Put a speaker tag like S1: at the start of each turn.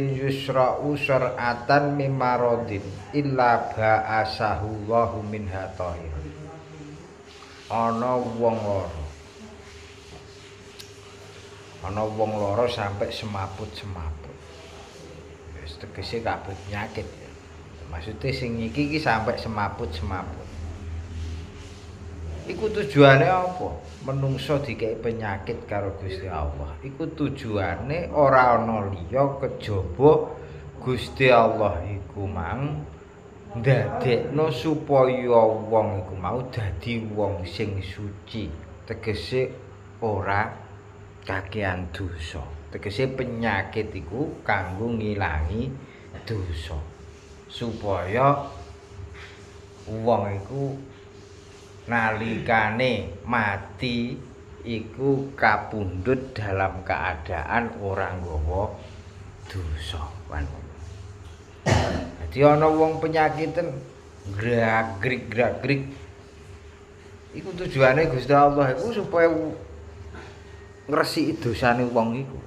S1: Yusra'u syar'atan mimarodin illa ba'asahu Allahu minha tahir. Ana wong lara. Ana wong lara sampai semaput-semaput. Wis tegese kabeh penyakit ya. Maksudnya sing iki iki sampai semaput-semaput. Iku tujuane apa? Menungso dikei penyakit karo Gusti Allah. Iku tujuane ora ana liya kejaba Gusti Allah iku mang ndadekno supaya wong iku mau dadi wong sing suci. Tegese ora kakean dosa. Tegese penyakit iku kanggo ngilangi dosa. Supaya wong iku nalikane mati iku kapundhut dalam keadaan ora nggawa dosa. Dadi ana wong penyakiten grag-grig-grag-grig iku tujuane Gusti Allah iku supaya ngresiki dosane wong iku.